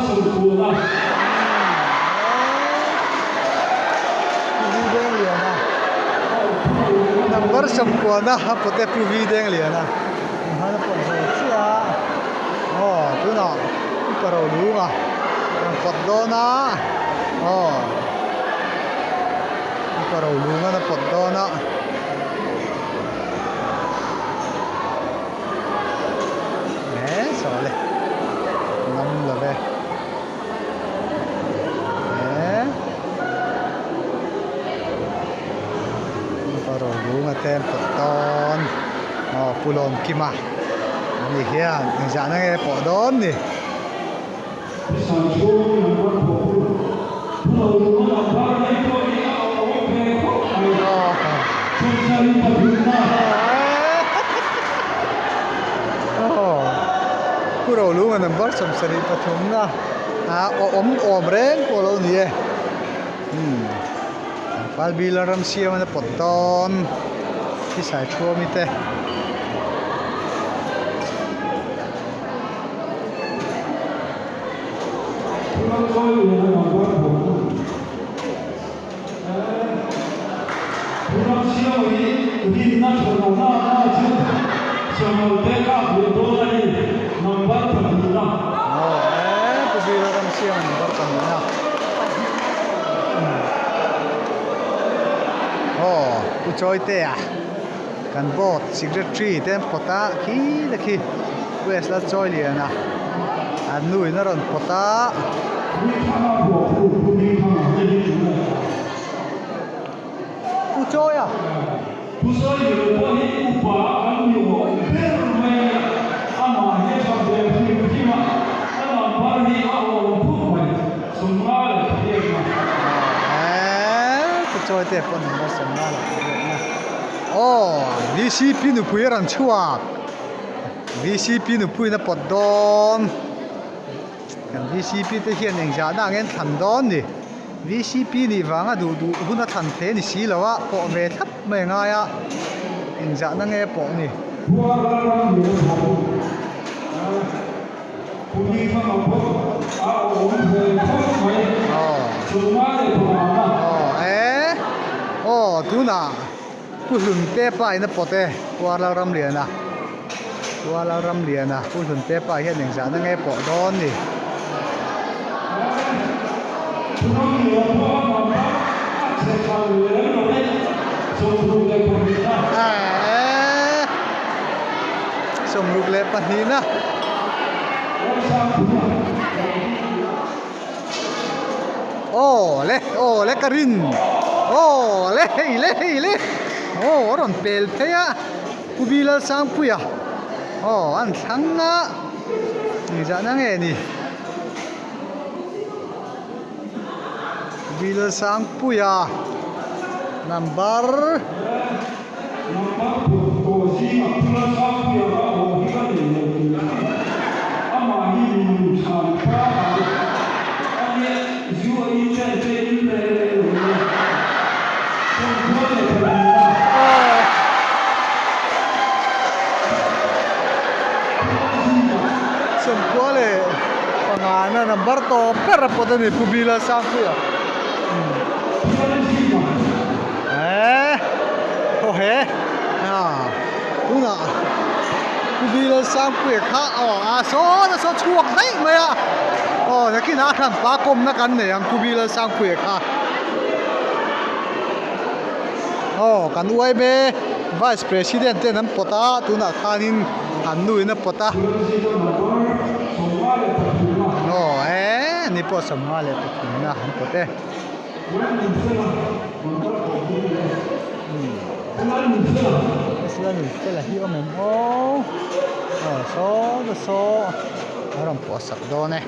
Pu V Dengliana Number sawmkuana a pawt e Pu V Dengliana enghan a pawt ve chiah a aw tunah upa Rolunga a rawn pawt dawn a aw upa Rolunga a pawt dawn a. Eee saw le ngam lo ve eee upa Rolunga te an pawt dawn aw Pu Lawmkima ani hian engzahna nge pawh dawn ni. Pu Rolunga number 73 na a awm awm reng pawh lo ni e umm Palbila ram siam a pawt dawn thisai thuami te. Pu Chawitea kan board secretary te an pawt a khi te khi. West la chawi lian a an nu in a rawn pawt a. Pu chawi a. Pu chawi lian pawh hi upa kan ni awm ber mai a nia, amah hi a tha ve hrim hrim a, a number hi a awm khawp mai, sawmnga leh pariatna. Eee Pu chawi te pawh number 50 leh pariatna. Aw VCP nupui a rawn chhuak. Vcp nupuiin a pawt dawn kan vcp te hian engzah na angin thlan dawn ni vcp nih vanga duh duh hun a thlan thei a ni si lo a pawh ve thlap mai a ngai a engzah na nge pawh ni. Aw e aw tunah. Pu Hlunte pa in a pawt e, Kuala Ramliana Kuala Ramliana Pu Hlunte pa hian engzahna nge pawh dawn ni. Eee 62. Aw le aw le ka rin aw le hei le hei le aw a rawn pel phei a Pu Bilalsangpuia aw an thlang a engzahna nge ni Pu Bilalsangpuia number. Number pawh tawh zingah Pu Lalsangpuia ka aw hi ka nei lo tih a hria. Amah hi mi nun tha ni pangai a nia, zu a in chen te in reng reng lo nia. Thawmhnaw leh pahnih a. Sawmkua leh pangana number tawp ber a pawt a ni Pu Bilalsangpuia. Eee aw he ah tunah Pu Bilalsangpuia kha aw a sawn a saw chhuak daih mai a aw nakinah a hranpa kawmna kan nei ang Pu Bilalsangpuia kha aw kan uaim e Vice President ten an pawt a tunah khanin an nu in a pawt a aw eee ni pawh 53 na an pawt e. Fela hi awm em aw aw saw te saw a rawn pawh sak dawn e.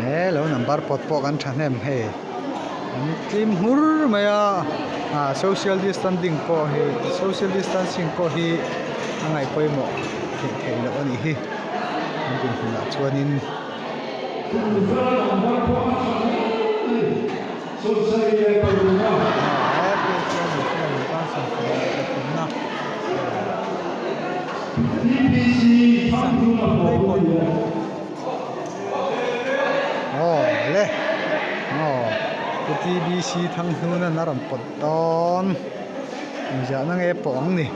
He lo number pawt pawh kan thahnem hei an tlim hmur mai a ah social distancing pawh hi social distancing pawh hi a ngaih pawimawh. Theih theih loh a nih hi an dinhmunah chuanin. Aw le aw pu TBC Thanghnuna a rawn pawt dawn engzahna nge pawh ang ni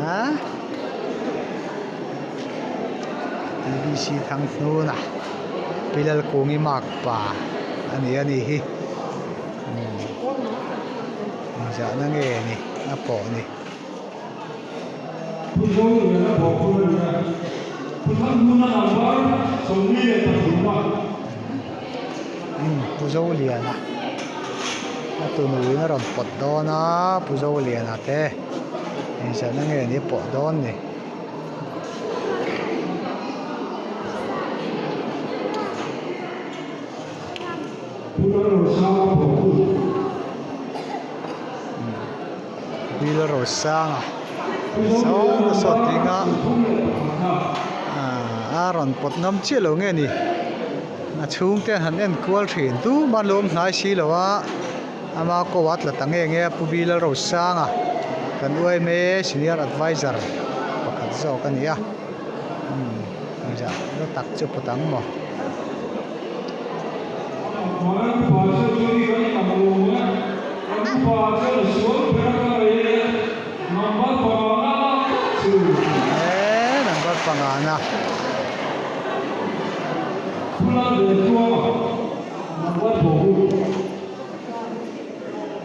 ah TBC Thanghnuna Pi Lalkungi makpa a ni a nih hi engzahna nge ni a pawh ni. Pu Zoliana a tunuin a rawn pawt dawn a Pu Zoliana te engzahna nge ni pawh dawn ni. Bill Rosanga sawn a sawt ding a ahh a rawn pawt ngam chiah lo nge ni a chhungte an han en kual thin tumah an lo awm hnai si lo a ama ko a tla ta nge nge a Pu Bill Rosanga kan UMA senior advisor pakhat zawk a ni a umm engzah na tak chu pawt ang maw. He number pangana.